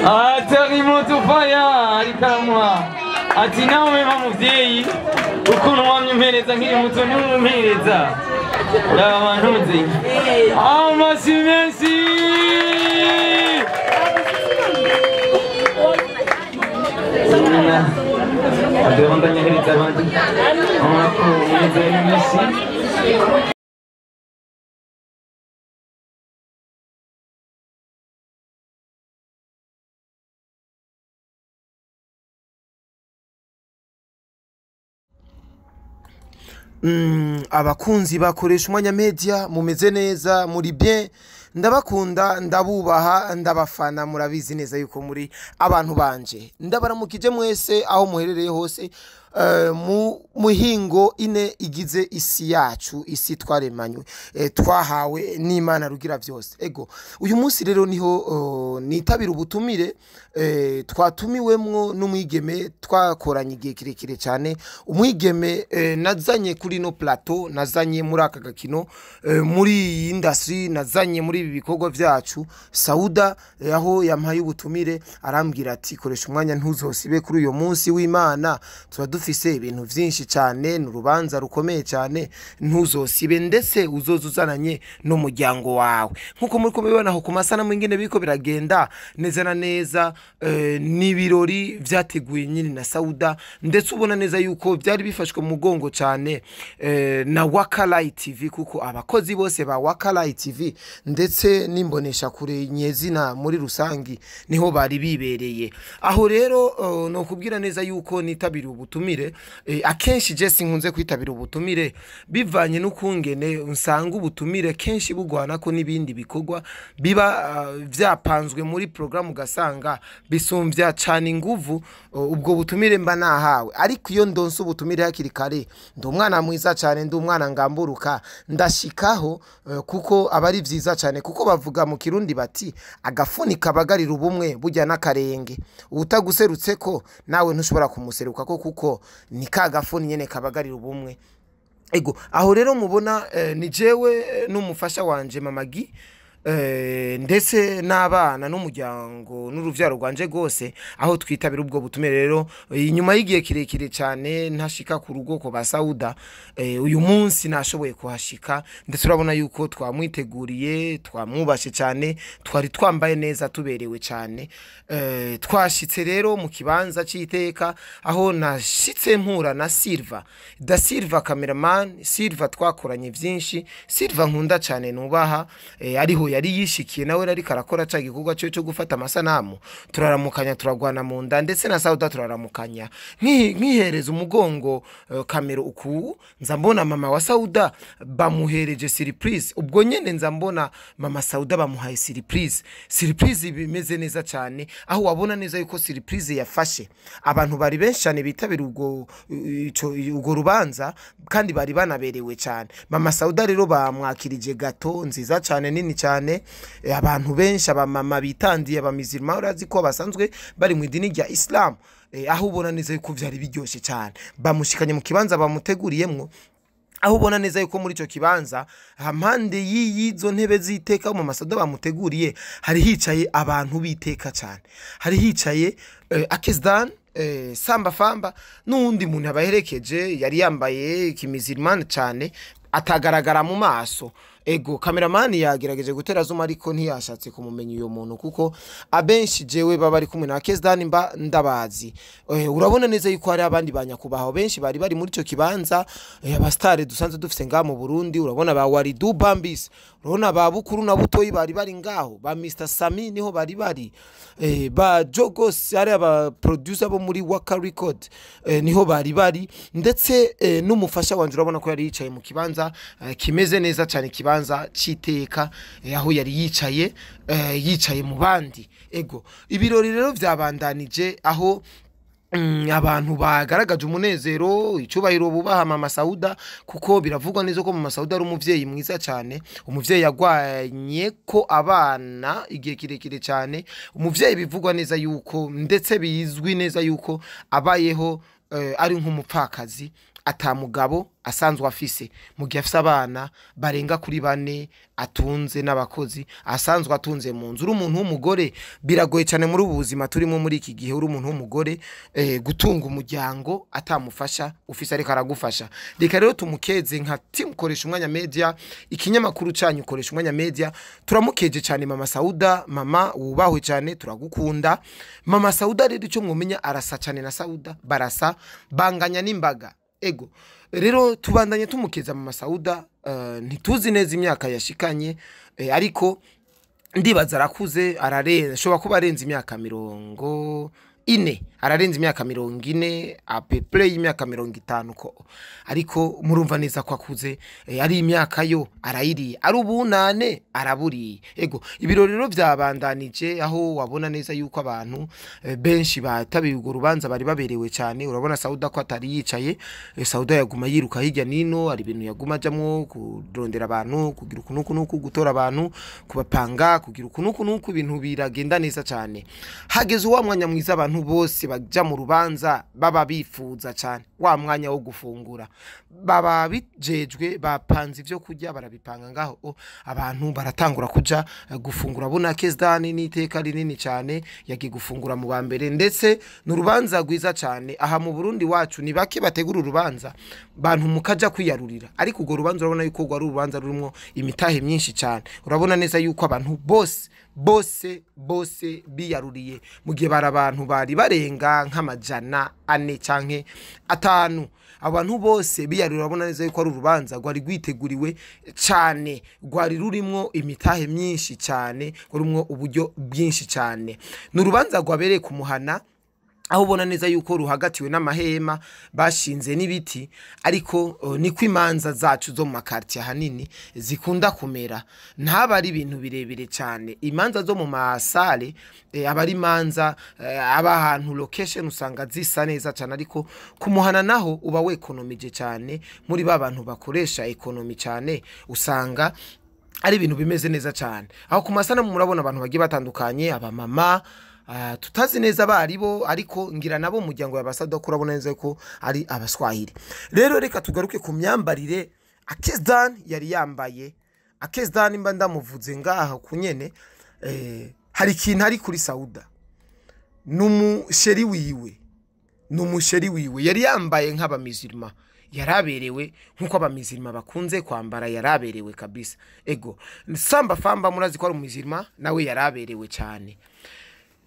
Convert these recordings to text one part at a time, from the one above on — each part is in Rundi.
Atari moto faya ariko aramuha ati nawe mpa muvyeyi ukuntu wamye umpereza nkiri muto ntiwumpereza raba bantuze amasi menshi. Abandanya ahereza abandi umunezero mwinshi. Abakunzi bakoresha Umwanya Media, mumeze neza, muri bien, ndabakunda, ndabubaha, ndabafana, murabizi neza yuko muri abantu banje. Ndabaramukije mwese aho muherereye hose, mu muhingo ine igize isi yacu, isi twaremanywe, twahawe n'Imana rugira vyose. Ego uyu munsi rero niho nitabira ubutumire, twatumiwemwo n'umwigeme twakoranye igihe kirekire cyane, umwigeme nazanye kuri no plateau, nazanye muri aka gakino, muri iyi industry, nazanye muri ibi bikorwa vyacu Sauda, aho yampaye ubutumire arambwira ati koresha umwanya ntuzosibe kuri uyo munsi w'Imana, tuba dufise ibintu vyinshi cyane, ni urubanza rukomeye cyane, ntuzosibe ndetse uzoza uzananye n'umuryango wawe. Nkuko muri kubibona aho ku masanamu ingene biriko biragenda neza na neza, n'ibirori vyateguye nyine na Sauda, ndetse ubona neza yuko byari bifashwe mu mugongo cyane na Wakalai TV, kuko abakozi bose ba Wakalai TV ndetse n'imbonesha kure nyezina muri rusangi niho bari bibereye. Aho rero no kubwira neza yuko nitabiriye ubutumire, akenshi je sinkunze kwitabira ubutumire bivanye n'ukungene nsanga ubutumire kenshi bugwana ko n'ibindi bikorwa biba vyapanzwe muri programu, ugasanga bisumvya cane inguvu ubwo butumire mba nahawe. Ariko iyo ndonse ubutumire hakiri kare, ndi umwana mwiza cane, ndi umwana ngamburuka, ndashikaho, kuko aba ari vyiza cane, kuko bavuga mu Kirundi bati agafuni kabagarira ubumwe burya n'akarenge, utaguserutse ko nawe ntushobora kumuseruka ko, kuko ni ka gafuni nyene kabagarira ubumwe. Ego aho rero mubona ni jewe n'umufasha wanje Mama Guy, ndetse n'abana n'umuryango n'uruvyaro rwanje rwose, aho twitabira ubwo butumire rero inyuma y'igihe kirekire cyane ntashika ku rugo ko ba Sauda, uyu munsi nashoboye kuhashika, ndetse urabona yuko twamwiteguriye, twamwubashe cyane, twari twambaye neza, tuberewe cyane. Twashitse rero mu kibanza c'iteka, aho nashitse mpura na Silva da Silva cameraman, Silva twakoranye vyinshi, Silva nkunda cyane nubaha, ariho yari yishikiye nawe ariko arakora ca gikorwa cyo cyo gufata amasanamu, turaramukanya, turagwana mu nda, ndetse na Sauda turaramukanya. Nkihereza umugongo kamera uku nza mbona mama wa Sauda bamuhereje surprise, ubwo nyene nza mbona mama Sauda bamuhaye surprise, surprise bimeze neza cyane, aho wabona neza yuko surprise yafashe abantu bari benshi cyane bitabira ubwo ubwo rubanza, kandi bari banaberewe cyane. Mama Sauda rero bamwakirije gato nziza cyane nini cyane, abantu benshi abamama bitandiye abamizirima, urazi ko basanzwe bari mu idini rya Islam, aho ubona neza yuko vyari biryoshe cyane. Bamushikanye mu kibanza bamuteguriyemwo, aho ubona neza yuko muri ico kibanza hampande y'izo ntebe z'iteka mu masada bamuteguriye hari hicaye abantu biteka cyane, hari hicaye Akezdan, Samba Famba n'undi muntu abaherekeje yari yambaye kimizirman cyane atagaragara mu maso. Ego cameraman yagerageje gutera zoom ariko ntiyashatse kumumenya uyo muntu, kuko abenshi jewe baba ari kumwe na Akezdan mba ndabazi. Urabona neza yuko hari abandi banyakubaho benshi bari bari muri ico kibanza, abastare dusanzwe dufise ngaha mu Burundi, urabona ba Waridu Bambis, urabona ba Bukuru na Butoyi bari bari ngaho, ba Mr Sami niho bari bari, ba Jogos ari aba producer bo muri Waka Record, niho bari bari, ndetse n'umufasha wanje urabona ko yari yicaye mu kibanza kimeze neza cyane, kibanza c'iteka, aho yari yicaye, yicaye mu bandi. Ego ibirori rero vyabandanije aho abantu bagaragaje umunezero, icubahiro bubaha mama Sauda, kuko biravugwa neza ko mama Sauda ari umuvyeyi mwiza cyane, umuvyeyi yagwanye ko abana igihe kirekire cyane, umuvyeyi bivugwa neza yuko ndetse bizwi neza yuko abayeho ari nk'umupfakazi, Atamugabo asanzwe afise, mu gihe afise abana barenga kuri 4 atunze n'abakozi asanzwe atunze mu nzu. Uri umuntu w'umugore biragoye cyane muri ubu buzima turimo muri iki gihe, uri umuntu w'umugore gutunga umuryango atamufasha ufise ariko aragufasha. Reka rero tumukeze nka team Koresha Umwanya Media, ikinyamakuru cyanyu Koresha Umwanya Media. Turamukeje cyane Mama Sauda, mama wubahwe cyane, turagukunda Mama Sauda. Rero icyo mwumenya, arasa cyane na Sauda, barasa banganya n'imbaga. Ego rero tubandanye tumukeza Mama Sauda. Ntituzi neza imyaka yashikanye, ariko ndibaza arakuze, ararenze, ashobora kuba arenze imyaka 40, ararenze imyaka 40, à peu près y'imyaka 50 ko, ariko murumva neza ko akuze, ari imyaka yo arayiriye, ari ubunane araburiye. Ego ibirori rero byabandanije, aho wabona neza yuko abantu benshi batabiye urwo rubanza bari baberewe cyane. Urabona Sauda ko atari yicaye, Sauda yaguma yiruka hirya nino, ari ibintu yaguma ajamwo kurondera abantu, kugira uku nuku nuku, gutora abantu, kubapanga, kugira uku nuku nuku, ibintu biragenda neza cyane. Hageze wa mwanya mwiza abantu bose baja mu rubanza baba bifuza cyane, wa mwanya wo gufungura. Baba bijejwe bapanze ivyo kurya, barabipanga ngaho, abantu baratangura kuja gufungura. Bona Kezdani n'iteka rinini cyane yagiye gufungura mu bambere, ndetse n'urubanza rwiza cyane. Aha mu Burundi wacu ni bake bategura urubanza bantu mukaja kwiyarurira, ariko urwo rubanza urabona yuko rwari urubanza rurimo imitahe myinshi cyane. Urabona neza yuko abantu bose bose bose biyaruriye, mu gihe bari abantu bari barenga nk'400 canke 5, abantu bose biyarurira. Urabona neza yuko ari urubanza rwari rwiteguriwe cyane, rwari rurimwo imitahe myinshi cyane, rurimwo uburyo bwinshi cyane. Ni urubanza rwabereye ku muhana, aho ubona neza yuko ruhagatiwe n'amahema bashinze n'ibiti, ariko niko imanza zacu zo mu makartier ahanini zikunda kumera, ntaba ari ibintu birebire cyane. Imanza zo mu masale aba ari imanza aba ahantu location usanga zisa neza cyane, ariko ku muhana naho uba wekonomije cyane. Muri ba bantu bakoresha économie cyane, usanga ari ibintu bimeze neza cyane. Aho ku masanamu murabona abantu bagiye batandukanye, abamama tutazi neza abaribo, ariko ngira nabo umuryango y'abasadoko, urabona neza ko ari abaswahili. Rero reka tugaruke ku myambarire Akezdan yari yambaye. Akezdan mba ndamuvuze ngaha kunyene, hari ikintu ari kuri Sauda, n'umusheri wiwe, n'umusheri wiwe yari yambaye nk'abamizirima, yaraberewe nk'uko abamizirima bakunze kwambara, yaraberewe kabisa. Ego Samba Famba murazi ko ari umuzirima, nawe yaraberewe cyane.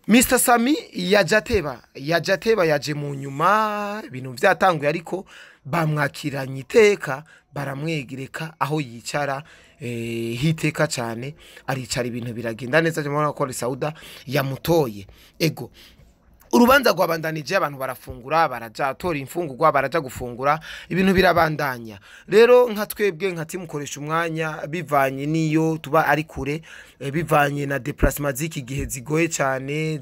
Mr Sami yajateba yajateba, yaje mu nyuma ibintu vyatanguye, ariko bamwakiranye iteka, baramwegereka aho yicara hiteka cyane, aricara, ibintu biragenda neza. Murabona ko ari Sauda yamutoye. Ego urubanza rwabandanije, abantu barafungura, baraja tora imfungurwa, baraja gufungura, ibintu birabandanya. Rero nka twebwe nka team Koresha Umwanya, bivanye niyo tuba ari kure, bivanye na déplacement z'iki gihe zigoye cyane,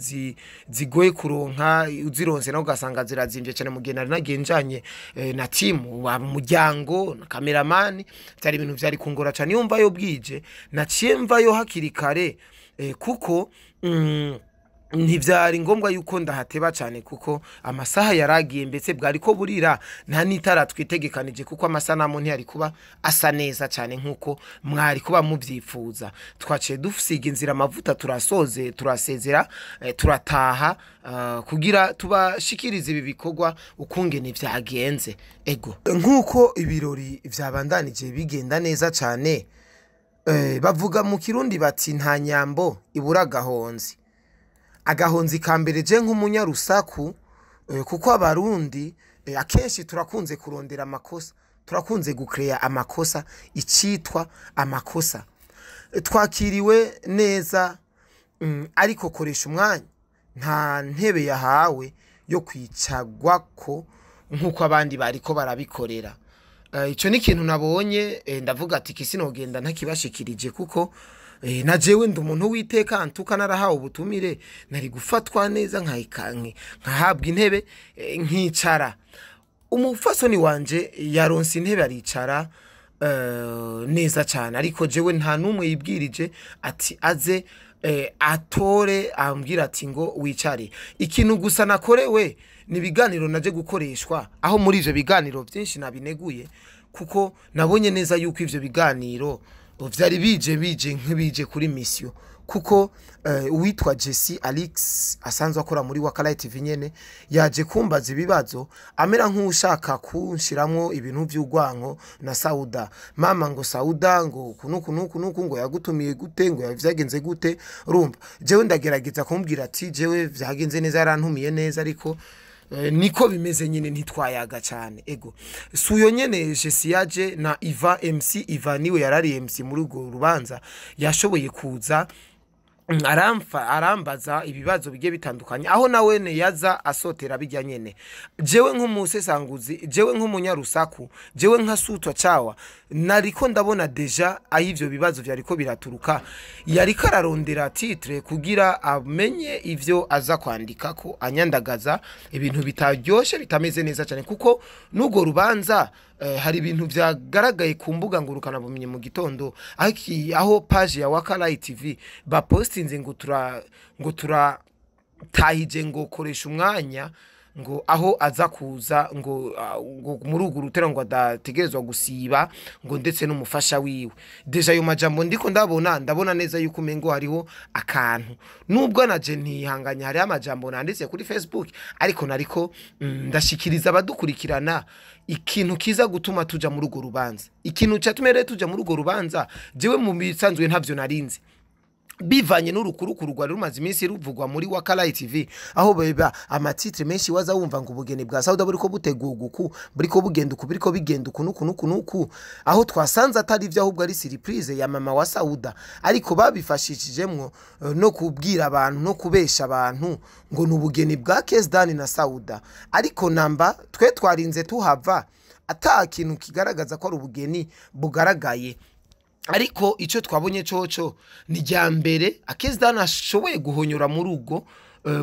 zigoye kuronka, uzironse nawe ugasanga zirazimvye cyane. Mu gihe nari nagiye njanye na team wa muryango na cameraman, byari ibintu vyari kungora cyane. Iyo mvayo bwije, naciye mvayo hakiri kare, kuko ntivyari ngombwa yuko ndahateba cyane, kuko amasaha yaragiye, mbese bwari ko burira, nta n'itara twitegekanije, kuko amasanamu ntiyari kuba asa neza cyane nkuko mwari kuba muvyifuza. Twaciye dusiga inzira amavuta, turasoze, turasezera, turataha, kugira tubashikirize ibi bikorwa ukungene vyagenze. Ego nkuko ibirori vyabandanije bigenda neza cyane, bavuga mu Kirundi bati nta nyambo ibura agahonzi. Agahonzi ka mbere, je nk'umunyarusaku, kuko abarundi akenshi turakunze kurondera amakosa, turakunze gucrea amakosa, icitwa amakosa. Twakiriwe neza, ariko Koresha Umwanya nta ntebe yahawe yo kwicagwako nk'uko abandi bariko barabikorera. Ico ni ikintu nabonye, ndavuga ati kisi nogenda ntakibashikirije, kuko na jewe ndi umuntu w'iteka ntuka narahawe ubutumire, nari gufatwa neza nkahabwa intebe, nkicara. Umufasoni wanje yaronse intebe aricara neza cyane, ariko jewe nta n'umwe yibwirije ati aze. atore ambwira ati ngo wicare. Ikintu gusa nakorewe ni ibiganiro naje gukoreshwa, aho muri ivyo biganiro byinshi nabineguye, kuko nabonye neza yuko ivyo biganiro vyari bije nk'ibije kuri mission, kuko uwitwa Jesse Alex asanzwe akora muri Wakalight TV nyene yaje kumbaza ibibazo amera nk'ushaka kunshiramwo ibintu by'urwanko na Sauda. Mama ngo Sauda ngo kunuku nuku nuku ngo yagutumiye gute, ngo vyagenze gute. Urumva jewe ndagerageza kumubwira ati jewe vyagenze neza, yarantumiye neza, ariko niko bimeze nyine ntitwayaga cyane. Ego suyo nyene Jesse yaje na Iva MC. Iva niwe yarari MC muri urwo rubanza, yashoboye kuza aramfa arambaza ibibazo bigiye bitandukanye, aho nawe ne yaza asotera bijya nyene. Jewe nk'umusesanguzi, jewe nk'umunyarusaku, jewe nka sutwa cawa, nariko ndabona déjà aho ivyo bibazo vyariko biraturuka. Yariko ararondera titre kugira amenye ivyo aza kwandika ko anyandagaza ibintu bitaryoshe, bitameze neza cyane, kuko n'urwo rubanza hari ibintu vyagaragaye ku mbuga ngurukana bumenyi mu gitondo, aho page ya Wakalight TV bapostinze ngo tura tahije ngo koresha umwanya ngo aho aza kuza ngo ngo muri urwo rutero ngo adategerezwa gusiba ngo ndetse n'umufasha wiwe. Déjà ayo majambo ndiko ndabona neza yuko umengo hariho akantu, nubwo naje ntihanganye, hariho amajambo nanditse kuri Facebook, ariko nariko ndashikiriza abadukurikirana ikintu kiza gutuma tuja muri urwo rubanza. Ikintu catumye rero tuja muri urwo rubanza, jewe mu bisanzwe ntavyo narinzi, bivanye n'urukurukuru rwari rumaze iminsi ruvugwa muri Wakalight TV, aho beba ama titre menshi waza wumva ngo ubugeni bwa Sauda buriko butegurwa uku, buriko bugenda uku, buriko bigenda uku nuku nuku nuku, aho twasanze atari ivyo, ahubwo ari surprise ya mama wa Sauda, ariko babifashishijemwo no kubwira abantu no kubesha abantu ngo ni ubugeni bwa Kesdani na Sauda. Ariko namba twe twarinze tuhava ata kintu kigaragaza ko ari ubugeni bugaragaye. Ariko icyo twabonye coco ni rya mbere Akezdani ashoboye guhonyora muri ubwo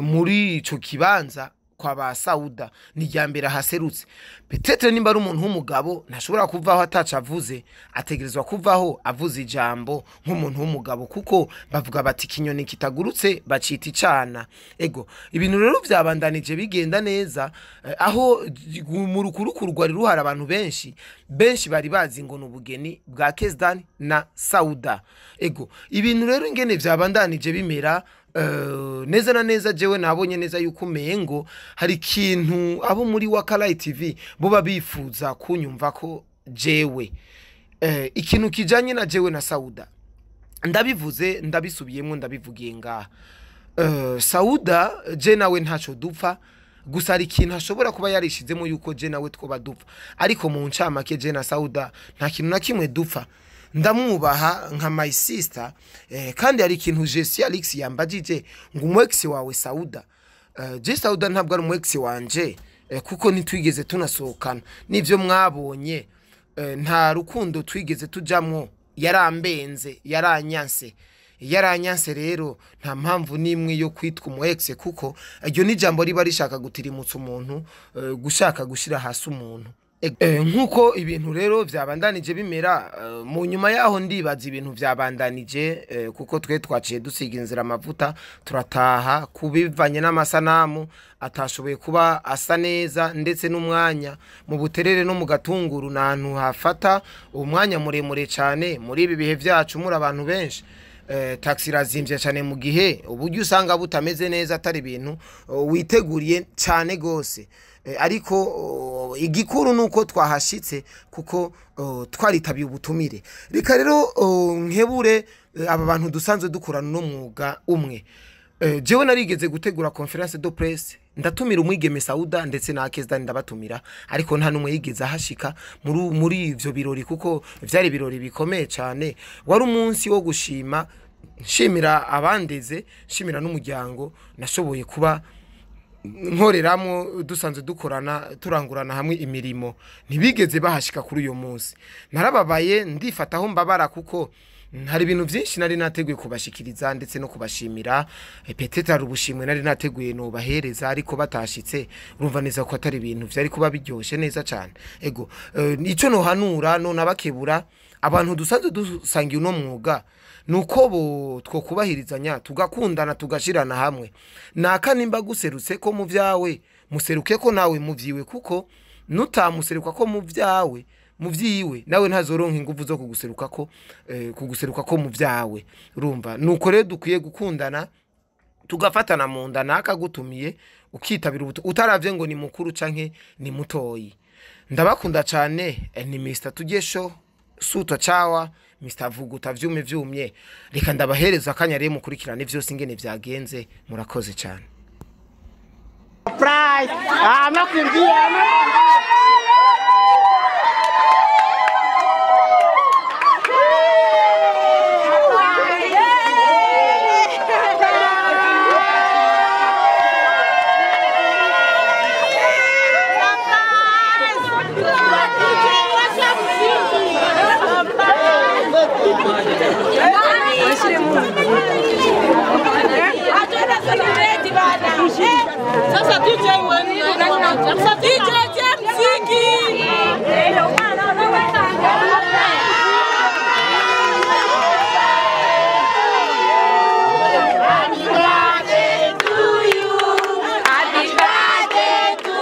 muri ico kibanza kwa ba Sauda, ni rya mbere ahaserutse. Peut-être nimba ari umuntu w'umugabo ntashobora kuvaho ataca avuze, ategerezwa kuvaho avuze ijambo nk'umuntu w'umugabo, kuko bavuga bati ikinyoni kitagurutse bacita icana. Ego ibintu rero vyabandanije bigenda neza, aho mu rukurukuru rwari ruhari abantu benshi benshi bari bazi ngo ni ubugeni bwa Kesdani na Sauda. Ego ibintu rero ingene vyabandanije bimera neza na neza, jewe nabonye neza yuko umengo hari ikintu abo muri Wakalight TV boba bifuza kunyumva ko jewe ikintu kijanye na jewe na Sauda. Ndabivuze, ndabisubiyemo, ndabivugiye ngaha. Sauda je nawe ntaco dupfa, gusa hari ikintu ashobora kuba yarishizemo yuko je nawe twoba dupfa, ariko mu ncamake je na Sauda nta kintu na kimwe dupfa. Ndamwubaha nka my sister, kandi hari ikintu Jesse Alex yambajije ngo umu ex wawe Sauda. Je Sauda ntabwo ari umu ex wanje, kuko ntitwigeze tunasohokana, nivyo mwabonye, nta rukundo twigeze tujamwo, yarambenze, yaranyanse. Rero nta mpamvu n'imwe yo kwitwa umu ex, kuko iryo ni ijambo riba rishaka gutirimutsa umuntu, gushaka gushira hasi umuntu. Nkuko ibintu rero vyabandanije bimera, mu nyuma yaho ndibaza ibintu vyabandanije, kuko twe twaciye dusiga inzira amavuta turataha, kubivanye n'amasanamu atashoboye kuba asa neza, ndetse n'umwanya mu Buterere no mu Gatunguru n'ahantu hafata umwanya muremure cyane muri ibi bihe vyacu muri abantu benshi. Taxi irazimvye cyane mu gihe uburyo usanga butameze neza, atari ibintu witeguriye cyane gose. Ariko igikuru nuko twahashitse, kuko twaritabiye ubutumire. Reka rero nkebure aba bantu dusanzwe dukorana no mwuga umwe. Jewe narigeze gutegura conférence de presse, ndatumira umwigeme Sauda ndetse na Akezdani ndabatumira, ariko nta numwe yigeze ahashika muri ivyo birori, kuko vyari ibirori bikomeye cyane. Wari umunsi wo gushima, nshimira abandeze, nshimira n'umuryango nashoboye kuba nkoreramo, dusanzwe dukorana turangurana hamwe imirimo. Ntibigeze bahashika kuri uyo munsi. Narababaye, ndifataho mbabara, kuko hari ibintu byinshi nari nateguye kubashikiriza ndetse no kubashimira. Peut-être hari ubushimwe nari nateguye nobahereza, ariko batashitse urumva neza ko atari ibintu vyari kuba biryoshe neza cyane. Ego ico nohanura no nabakebura abantu dusanzwe dusangiye uno mwuga, Nuko bo twokubahirizanya, tugakundana, tugashirana hamwe. Naka nimba guserutse ko mu vyawe, museruke ko nawe mu vyiwe, kuko nutamuseruka ko mu vyawe, mu vyiwe nawe ntazoronka ingufu zo kuguseruka ko kuguseruka ko mu vyawe. Urumva, nuko rero dukwiye gukundana, tugafatana mu nda. Nakagutumiye ukitabira utaravye ngo ni mukuru canke ni mutoyi. Ndabakunda cane. Ni Mr Tugesho Suto Chawa, Mr Vuguta vyume vyumye. Reka ndabahereza akanya rero mukurikirane vyose ingene vyagenze. Murakoze cane. Surprise! Ah, nakimbia. Sasa DJ DJ mziki. Happy birthday to you. Happy birthday to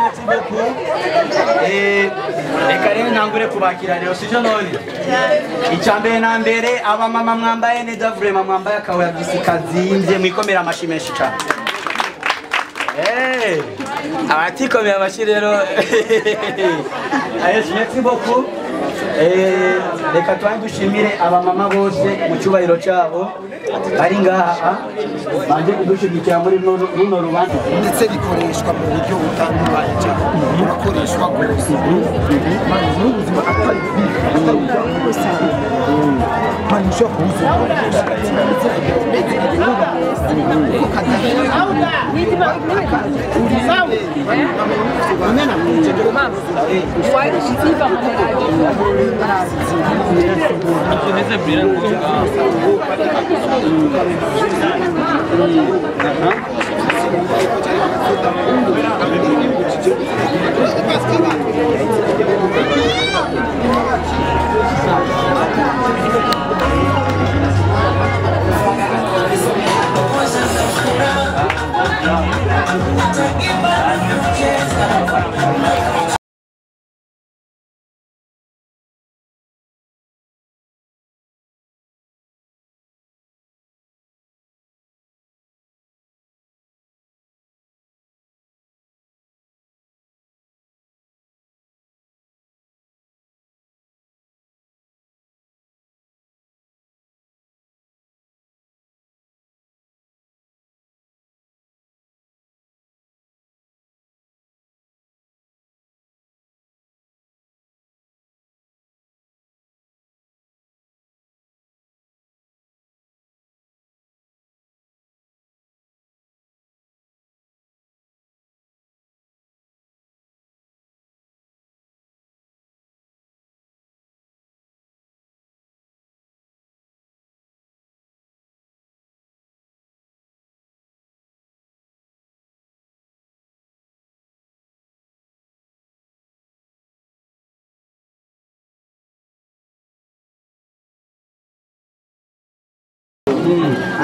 Merci beaucoup. Reka rero ntangure kubakira rero, sivyo none? Icya mbere na mbere, abamama mwambaye neza, vraiment mwambaye akawagisi kazimvye, mwikomera amashi menshi cane. Abatikomera amashi rero. Allez, merci beaucoup. Reka twandi dushimire abamama bose mu cyubahiro cyabo bari ngaha banje kudushigikira muri runo rubanza ndetse bikoreshwa mu buryo butandukanye cyane urakoreshwa rwose n'ubuzima atari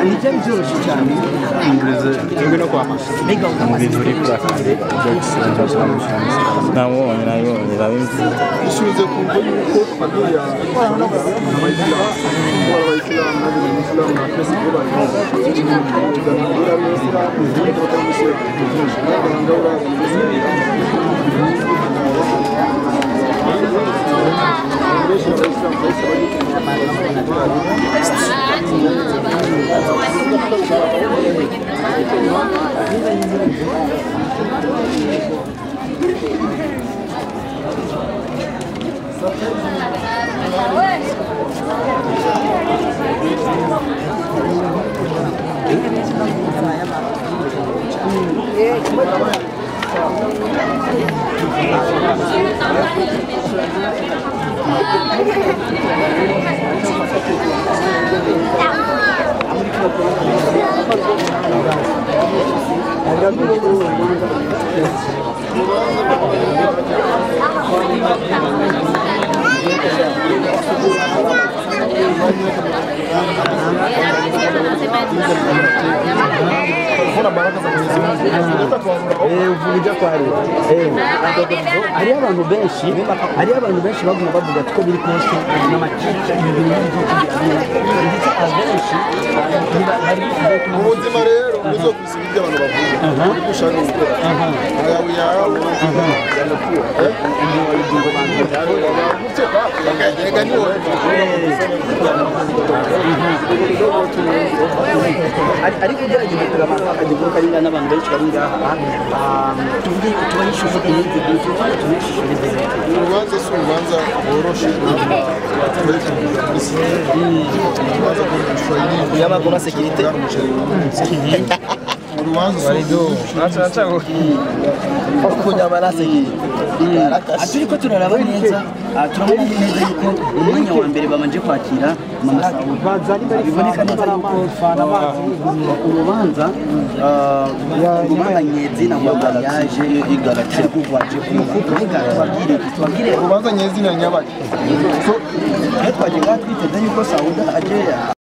Nijya byoroshye cyane namubonye nabibonye nabimvi Isubize ku mvo yuko familia abayisilamu n'abayisilamu na twese Hariho abantu benshi baguma bavuga ati ko biri kose n'amakipe ibintu byo kugira ndetse abenshi bari mu buzima rero uzo kwisiga ibyo abantu bavuga ariko ushaka gukora yawe yawe ariko ugerageza kuraba akageguru kari ngaha n'abantu benshi bari ngaha tuvuge tubahe ishusho imeze gute tubahe ishusho imeze gute urubanza si urubanza rworoshe yabagoma sekirite urubanza turiko turaraba neza turabona neza yuko umwanya wa mbere babanje kwakira mama Sauda biboneka neza yuko urubanza nyezina wa mariage atari kugwaje kuvuga tubabwire urubanza nyezina nyabaki so twaje ngaha twiteze yuko Sauda aje.